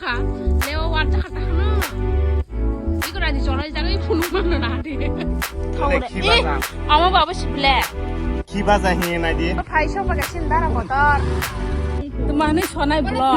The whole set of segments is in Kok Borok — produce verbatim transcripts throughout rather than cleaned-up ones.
Kha, leo warta kha ta hano. Iko rani chonai jagwi phunuk mano na de. Thongre. Khiba Eh, ja. Amo baba sible. Khiba ja hi nai di. Phai so paga sin dara motor. Tumani sonai blo.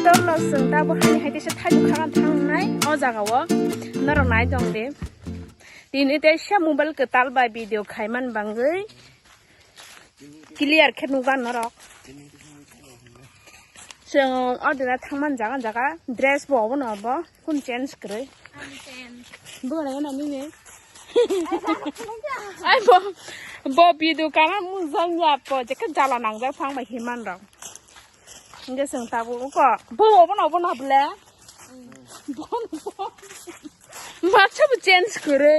Tolo sung ta bo hani hai kisa thaju khagan thangnai o jaga o. Norok nai tong de. Tini te sa mobile kwtal bai video khaiman bangwi. Clear khe nukha norok. Chwng o dina thangmani jaga jaga dress bo obono obo phun change kwrwi. Ani pant. Bo na na nini. Ai bo bo bidu kana mujang ya po je ka jala nangjak phang bai himan rok. Hingke chwng tabuk uko bo obono obono bole. Bono bo. Matsa bo change kwrwi.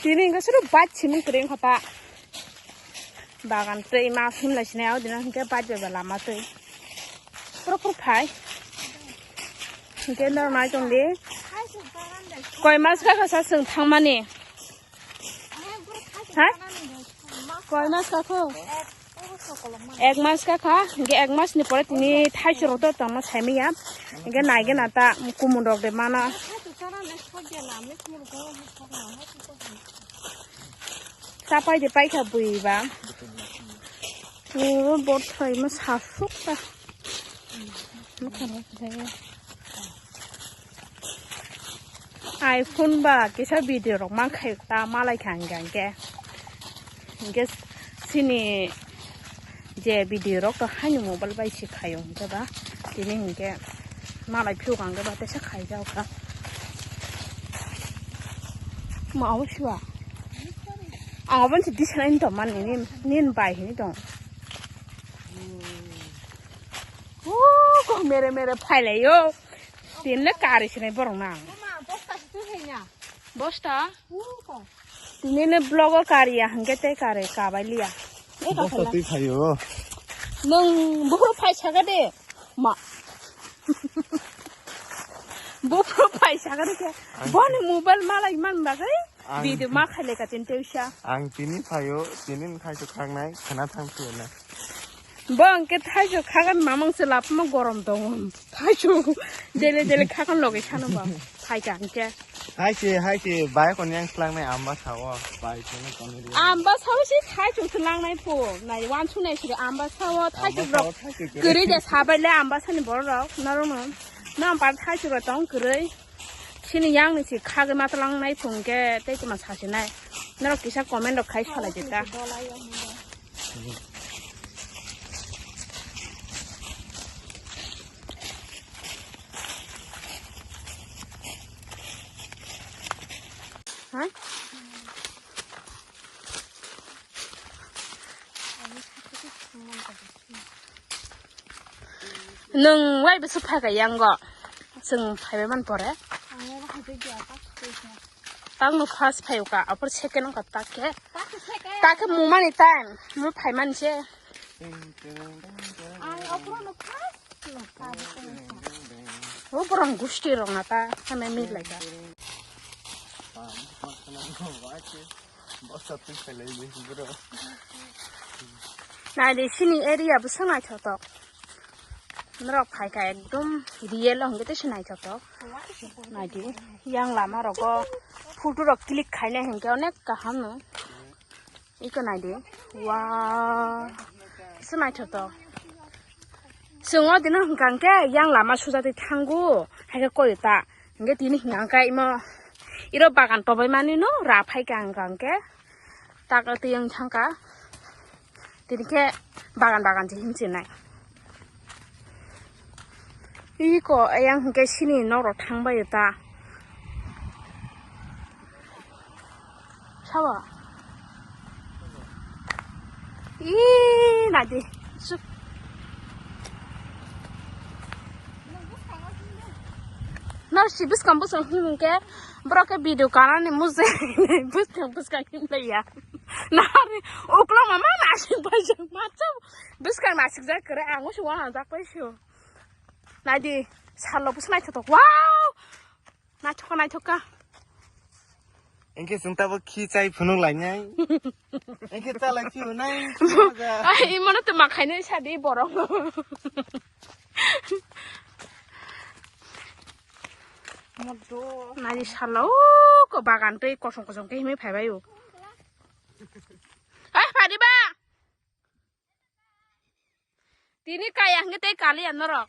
Tini hingke suru bike simung kwrwi wngkha ta. Bagan twi ma himlai sinai o dino hingke bike bai ba lama twi. Pura pura phai. Hingke norok nai tong di. Koi mas kha kha sa chwng thangmani. Ha? Koi mas kha kho? Ek mas kha kha. Hingke ek mas ni pore tini thaichurok to tongma saimaya. Hingke nai gana ta kumun rok de mana. Chapai de paikha bui ba. O bot thai ma sasuk ta. iPhone ba kisa video rok man khai ta malai kha hingke hingke. Hingke sini je video rok to haino mobile bai se khayo hingke ba tini hingke malai phiyok hingke ba tesa khai jao kha. Ma abo siwa. Ang abo se disanai to man ni nin bai hini tong. O ko mere mere phai lai yo. Tin le kari sinai borok na. Mama, bosta se twi hai na. Bosta? Uko. Tini le blogo kari ya hingke te kare kabai liya. E ka Bosta khala. Twi phaio. Nung buhur phai saga de. Ma. Buhur phai saga de ke. Ang Boni mobile malai man bagai. Ang Video ma khaile ka tin teusa. Ang tini phaio, tini khai to khangnai, khana thang phaio na. Bo hingke thaichuk khagan mamang se lapma gorom tongo. Thaichuk dele dele khagan loge sano ba. Phaika hingke. Hai se, hai se, bai kon yang slangnai amba sao, bai kono kono ri. Amba sao se thaichuk slangnai po. Nai wan sunai siri amba sao, thaichuk Amba rok. Sao, thaichuk kwrwi. Kwrwi de sabai le amba sani borok rok. Naro no. Nam par thaichuk rok tong kwrwi. Sini yang ni si khagwi matwlang nai thung khe tei tuma sasinai. Norok kisa comment rok khai salai di ta. Ha? Nwng wai bwswk phai kha yango? Chwng phaibai man pore. Ang oro hai khe dia, tak khe khe. Tangno first phai kha, apor second wngkha tak khe. Tak khe second. Tak khe mumani time, mo phaimani se. Ang apor no first no kha. O borong gusti rok na ta, kame mi lai ta. Bosta twi khailai di, bro. Nai di, sini area bo se naithotok. Norok phai kha ekdom real o hwnkhe tei se naithotok. Nai di, yang lama rogo photo rok click khainai hwnkhe onek kaham no. Iko nai di, wow, se naithotok. Chwng o dino hwnkha hwnkhe yang lama suja twi thango, hai khe koi ta. Hingke tini hingka khe imo iro bagan tobai mani no ra phai kha hingka hingke tak twi wng thangka tini khe bagan bagan se himchinai. Iko ayang hingke sini norok thangbai ta. Sabo. Ih, nadi. Su- Nasi buskang buskang himung ke, borok ke video kanani mujhe buskang buskang himlaiya. Nari uklo mama nasi bajang macam buskang nasik jak kere angus wana jak paisio. Nadi salo bus naithotok. Wow! Naithok naithok ka. Engke chwng tabuk khi chai phunuk lainai. Engke chalai phiyunai. Ai, imono to makhainai sadi borok. Nai salo ko bagan tei kosong kosong khe himwi phaibai o. Ai, phadi ba. Tini kaya hingke tei kaliya norok.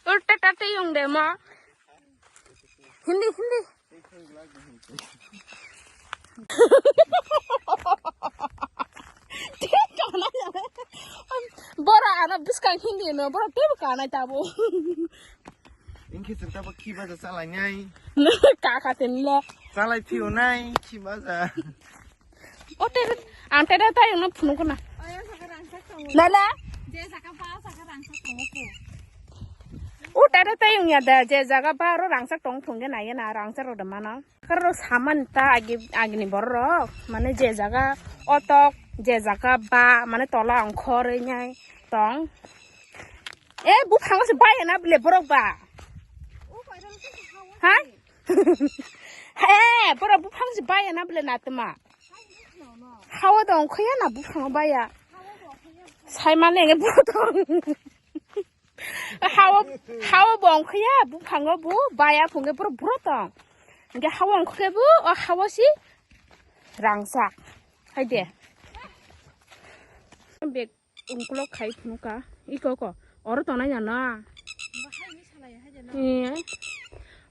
Ulta ta tei yung de mo. Hindi, hindi. Bora ano biskang hindi no, bora tei kana tabo. Engke chwng tabuk khi baja chalai nai. Kaka tenle. Chalai phiyunai khi baja. O tere, ang tere tayong no phunuk na. Nala? O tere tayong ya da, je jaga ba ro rangchak tong phunge na ya na rangchak ro da mano. Karo saman ta agi, agini borok, mane je jaga otok, je jaga ba, mane tola ang khoroi nyai tong. E, buphang se bai na bile borok ba. Ha? He, borok buphang se bai na bile na tma. Hawa dong khoya na buphang baya. Sai mane nge borok tong. Hawa, hawa bong khoya buphango bu baya phunge borok borok tong. Nge hawa ongkhe bu o hawa si rangsak. Hai de. Bek Ungkulok khai phunukha, iko ko, oro tongnai ya na? Eh,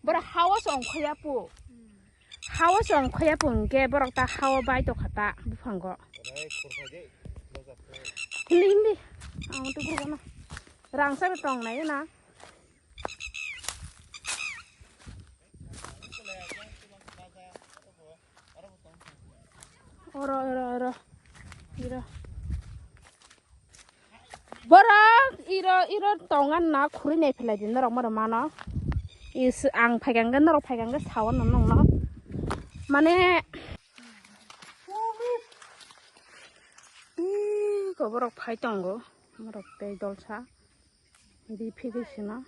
borok hawa se ongkhoya pu. Hawa se ongkhoya pu hingke borok ta hawa bai tokha ta buphango. Hindi, hindi. Ang tu gurgana. Rangsa be tongnai na. Oro, oro, oro. Iro. Borok iro, iro tongan na khuri nai phelai di norok moro mano. Is ang phaikang ge norok phaikang ge sawan no nong no. Mane ih, ko borok phai tongo. Borok tei dolsa. Di phigwi sino.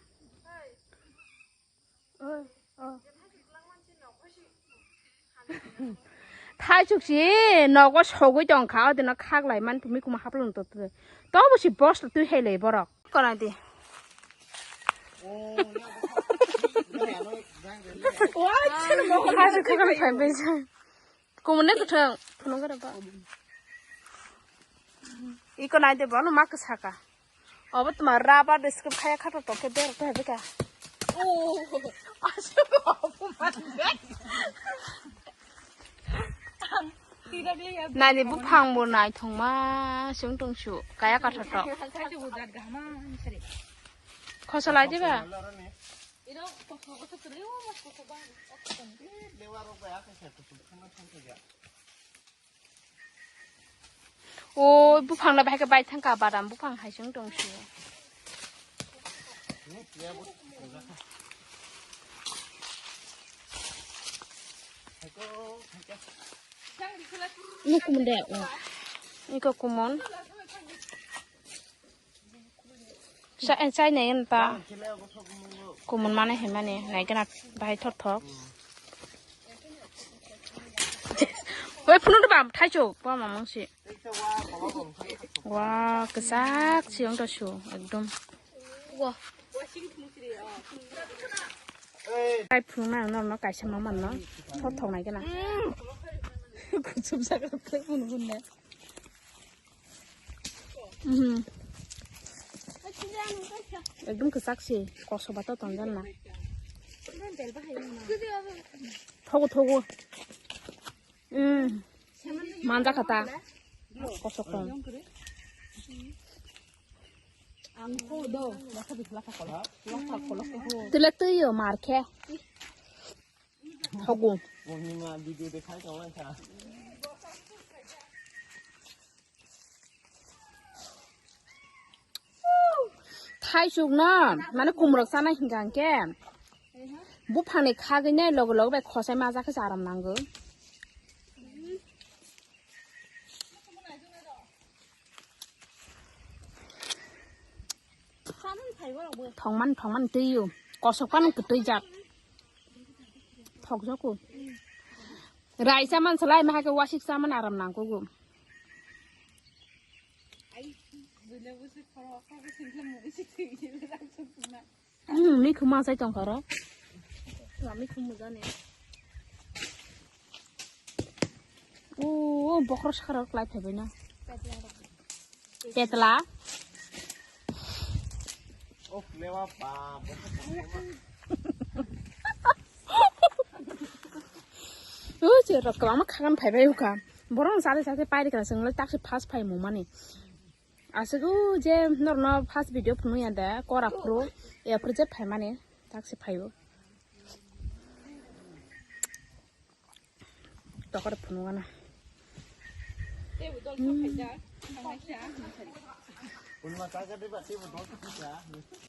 Thaichuk si nogo sogwi tong kha, odino khak lai man tumi kuma haplo to. To bo si boss twi hai lai borok. Konai di. Thaichuk khakani phai bai. Kumun ne kwthang phunuk gara ba. Iko nai de bono ma kwsaka. Obo tuma rubber de script khaya khato to ke ber to hebe ka. Oh, asuk obo man. Nai de buphang bo nai thongma sung tong su kaya khato to. Khosa lai de ba. O buphang na bahai khe bai thangka badam buphang hai sung tong si. Ini kumun de o. Ini ko kumun. Sa-, eh, chai nai ta. Kumun mane hai mane, nai kena bahai thok thok. Oi, phunu de bam, thaichuk, bam, bam, si. Wa, kwchak, si, wng ta su, ekdom. Wa. Thai phunu na, no, no, kaisa mama, no. Thok thok nai kena. Kuchuk jaga, phai phunu phunu ne. Mhm. Ekdom kwchak se, koso bato tonjak na. Thogo, thogo. Mm. Manja kata. Koso kong. Tile twi yo mar khe. Thogo. Thaisuk no, mane kumrok chana hingka hingke. Buphangni khagwi nai logo logo bai khosai maja khe charam nango. Thongman, thongman twi o. Kosok phano kwtwi jak. Kokjako. Rai saman salai mahake wasik saman aram nangkogo. Hmm, mikhuma sai tongkha ro. Mikhuma jani. O, o, bokhorok sakarok lai phaibai na. Petla. Oh, lewa pa. O, je rok kwbangma khagan phaibai ukha. Borok sade sade pairi kha, chwng le taksi first phaimung mani. Aswk o je norno first video phunuk ya de, kora phuru, ya phuru je phaimani, taksi phaio. Tokar phunuk gana.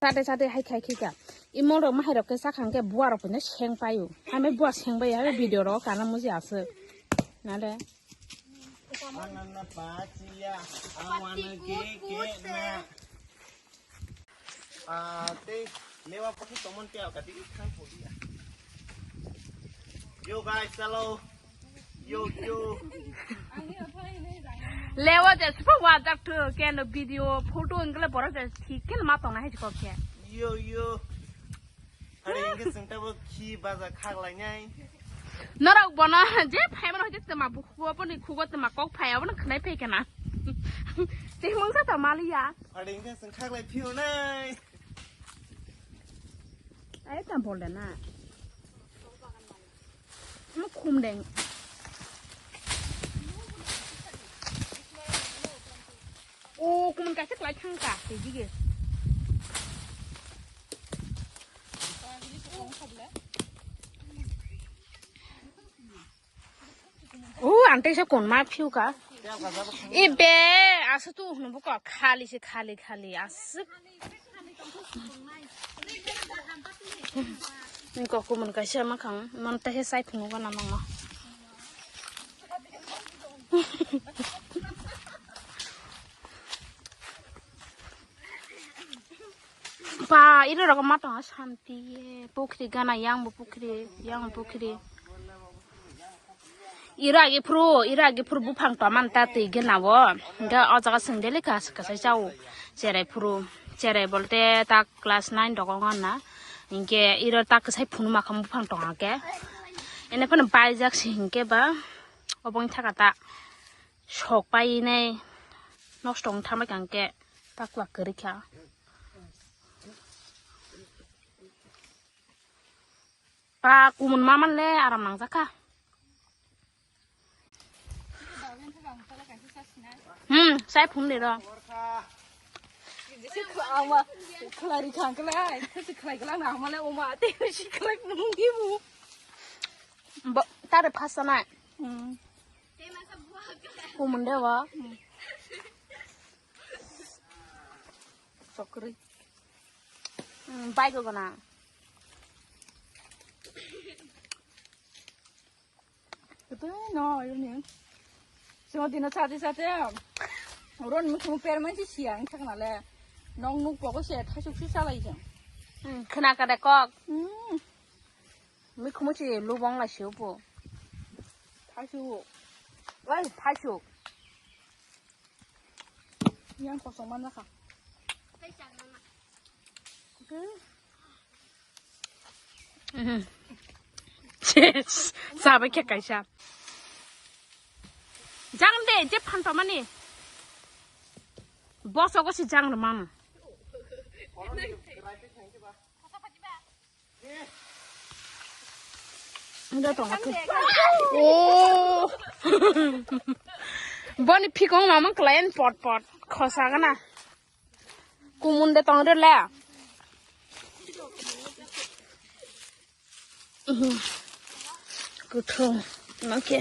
Sade sade hai khai khika. Imol rok mahai rok khe sakhang khe bua rok phaina seng paio. Hame bua seng bai ya, video rok kana muji aswk. Nade. Anana pachiya, awana ke ke na. Ah, tei lewa pakhe tomon tei kati khan podiya. Yo guys, hello. Yo, yo. Lewa je super wajak tu ken video photo engle bora je thik ken ma tong na hai kok ke. Yo, yo. Hari hingke chwng tabo khi baja khak lainai. Norok bono je phaimano hoi je twma bukhugo boni khugo twma kok phai abono khwnai phai kana. Tei mungsa to maliya. Hari hingke chwng khak lai phio nai. Ai ta bol de na. Mo khum deng. O kumun kaisa klai thang ka tei dige. O ang teisa kon ma phiu ka. E be asa tu hunu buka khali se khali khali aswk. Niko kumun kaisa makhang man tehe sai phunu gana mama. Pa, iro rok ma tongo santi ye. Pukhri gana yang bo pukhri, yang pukhri. Iro agi phuru, iro agi phuru buphang toman ta twi gana o. Hingke o jaga sengdeli kas-, kasai chao. Cherai phuru, cherai bolte ta class nine rok ong na. Hingke iro ta kasai phunu makham buphang tongo ke. Ene phano baijak se hingke ba obo wng thaka ta sok painai nosto wng thamai kang ke. Takla kwrwi kha. Pa kumun maman le aram nangjak kha. Hmm, sai phun de ro. Khlai ri khang khlai, khlai khlai na male oma te si khlai phun di mu. Bo, tare phasa nai. Hmm. Kumun de wa. Chokri. Hmm, bai ko gana. Kete no, yoni. Simo dino chate chate. Ron mi kumu per manchi siang thakna le. Nong nuk pogo se thasuk si salai jang. Hmm, khna ka de kok. Hmm. Mi khumu chi lubong la siu po. Thaisu. Wai, thaisu. Yang kosong mana kha? Mhm. Yes. Sabai khe kaisa. Jang de, je phan pamani. Boss ogo si jang rwmano. Ida tong athu. Oh. Boni phikong mamang kelayan pot pot. Khosa gana. Kumun de tong de le. Kuthung. Nangke.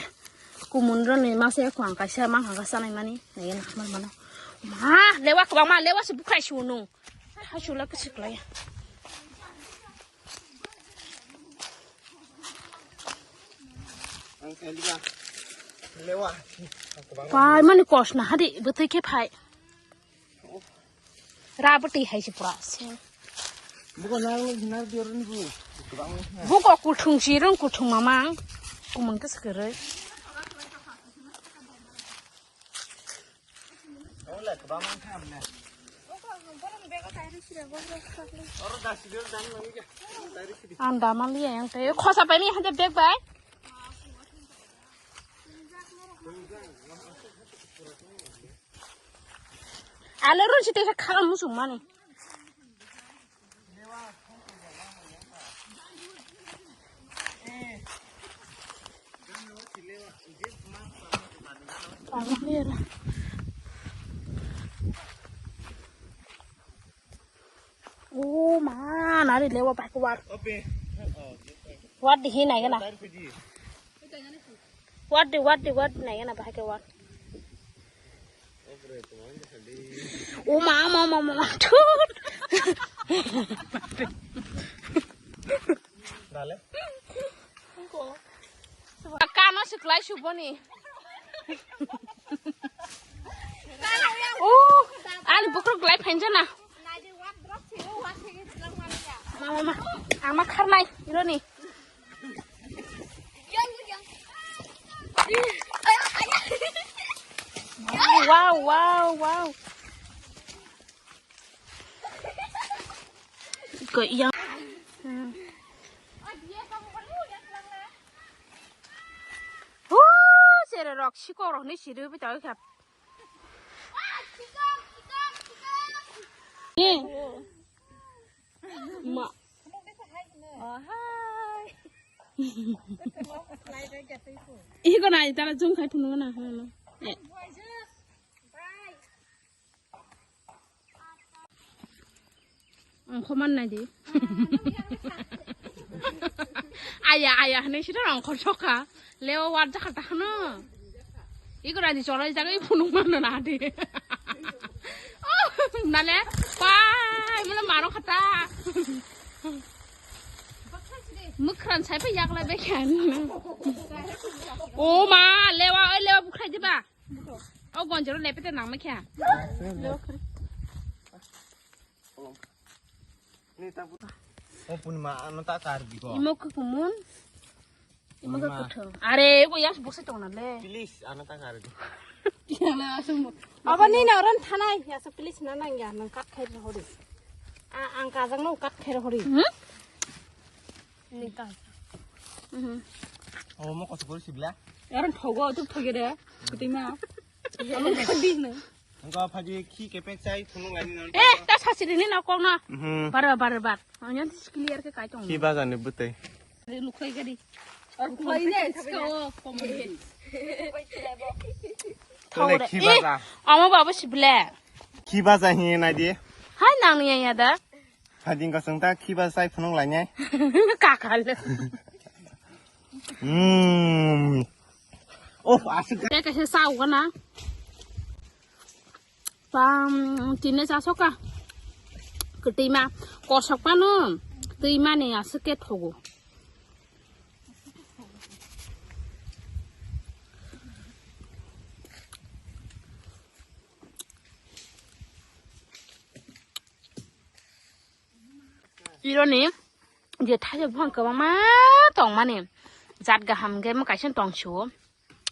Kumun ro ni masa ya kuang kaisa mang hangka sanai mani. Nai na mar mano. Ma, lewa kwbang ma, lewa si bukhai sunu. Hasula kisi klaya. Pai mani kosna hadi bwtwi khe phai. Ra bwtwi hai se pura se. Buko kuthung si rung kuthung mamang. Kumang kis kere. Ang dama liya yang te khosa pai ni hande bag bai. Ale run si te khala musung mani. Oh ma, nari lewa bhai ko war. War di hinai gana. War di, war di, war di nai gana bhai ko war. Oh ma, ma, ma, ma, ma. Thut. Kano siklai suboni. Oh, ani bukruk lai phenjana. Ma, ma, ma. Ang ma kharnai, ironi. Wow, wow, wow. Ko yang. Hmm. Oh, sere rok sikok rok ni siri bi tau kap. Eh. Ma. Oh, hi. Iko na itara jung khai phunu na. Eh. Ang khoman nai di. Aya, aya, hwnwi sida ang khor sokha. Leo war jakha ta hwno. Igora ni cholai jaga i phunuk mano na di. Oh, nale, pai, mano maro khata. Mukran sai pa yakla bekhan. Oh ma, lewa, oi lewa bukhai diba. Oh, gonjoro lepete nang ma kya. Ni ta bu-, oh, Purnima, ano ta kar di ko. Imo kukumun. Imo Purnima. Kuthung. Are, ego yang bukse tong na le. Please, ano ta kar di. Aba ni na ran thanai, ya so please na nang ya, nang kat khai hori. A, ang kajang no kat khai hori. Hmm? Ni ka. Mhm. Oh, mo koso kori sibla. Aro thogo, tu thoge de. Kutima. Amo khadi na. Engko phaji khi kepek chai phunung laini non. Eh, ta sasiri ni na kong na. Mhm. Bar, bar, bar. Anya clear ke kai tong. Khi baja ni bwtwi. Ari lukhai gadi. Ar khulai ne, ska o, komodi. Tole khi baja. Amo baba sibla. Khi baja hi nai di. Hai nang ni ya da. Hading kosong ta khiba sai phunuk lainai. Kakal. Hmm. Oh, asik. Tei kaisa sa ugana. Pam, tine sa soka. Ketima kosok pano. Ketima ni asik ke thogo. Ironi je thaisa buphang kwbangma tongmani, jat kaham khe mo kaisa tong sio,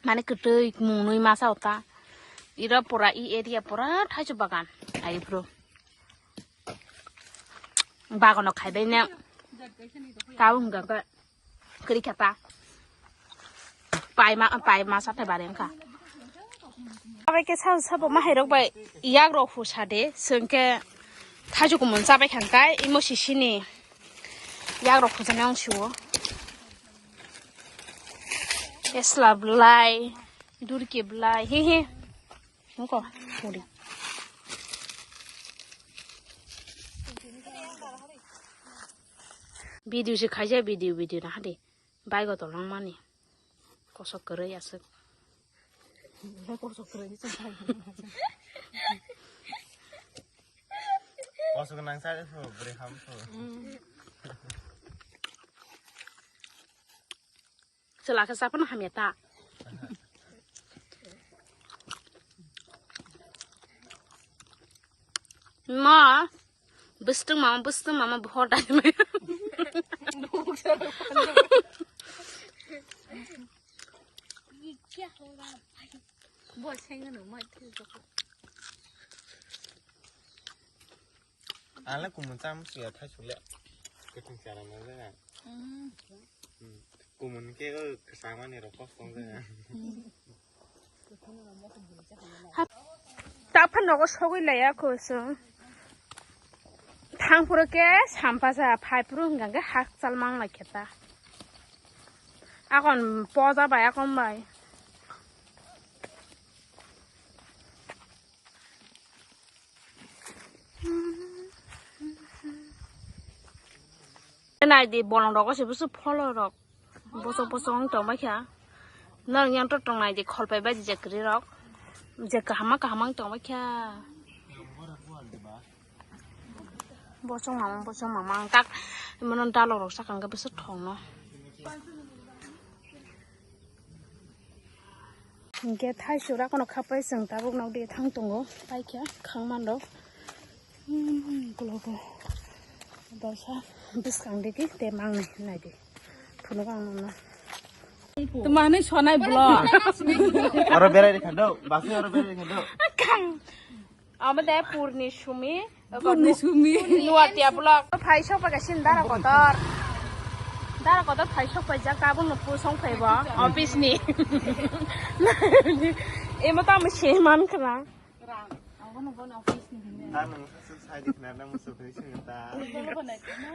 mane kwtwi mungnwi masa ota. Iro pura i area pura thaisa bagan. Aifru bagano khaibai ne tau hwnka khe. Kri kata. Pai ma, pai ma sa thai bare wngkha. Abai ke sa, sabo ma hai rok bai yak rok hu sa de, sengke thaju kumun sa bai khang kai, imo sisi ni yak rok hu sa nang sio. Esla blai, durke blai, he he. Nungko, puri. Video se khaija, video, video na hadi. Baigo tolong mani. Kosok kwrwi aswk. Kosok kwrwi ni chwng khai. Kosok nang sa so, bwrwi ham so. Chwla khe saphano hamya ta. Ma, Bwswtwng mama, bwswtwng mama, bohor dai mai. Bo sengno mai thil jok. Ala kumun cham suya thai sule. Kutung chara ma le. Kumun ke o samani rok kos tong le. Taphan nogo sogwi laya ko so. Thang puro ke sampasa phai puro hingga ke hakchal mang lai kheta. Akon poja bai akon bai. Nai di bolong rogo se busu pholo rok. Bosok bosok wng tongbaikha. Norok yang to tongnai di kholpai bai di je kwrwi rok. Je kahama kahama wng tongbaikha. Bosong mama, bosong mama, ang tak mano dalok rok sakang khe bwswk thongno. Hingke thai sura kono khapai chwng tabuk nok di thang tongo, paikha khangman rok. Hmm, kologo. Dosa bwskang digi te mangnai nai di. Phunuk ang nangno. Tuma hinui sonai blo. Oro berai rikha do, basi oro berai rikha do. Kang. Amo de purni sumi. Purni sumi. Nuatia blog. Phai sok paga sin dara kotor. Dara kotor phai sok pai jak tabuk no pu song phai bo. Office ni. Emo tamo se man khna. Rang. Ang bono bono office ni hini. Ang nang sa sa di khna nang musu phai sing ta. Bono bono khna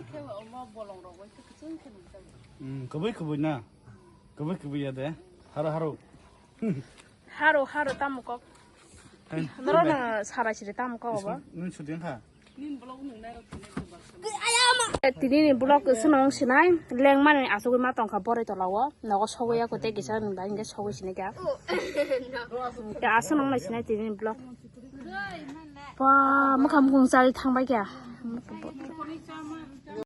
khe omo bolong rok bai khe kuchung khe nang jai. Hmm, kubui kubui na. Kubui kubui ya de. Haro haro. Haro haro tamo kok. Hai. Noro na sara siri tamo kok ba. Nung sudin ha. Tini ni blog swnong sinai lengmani asugwi ma tongkha borai tolao nogo sogwi ya kote kisa nung dai hingke sogwi sinai kya. Kya aswnong nai sinai tini ni blog. Pa mokha mukung chari thangbai kya.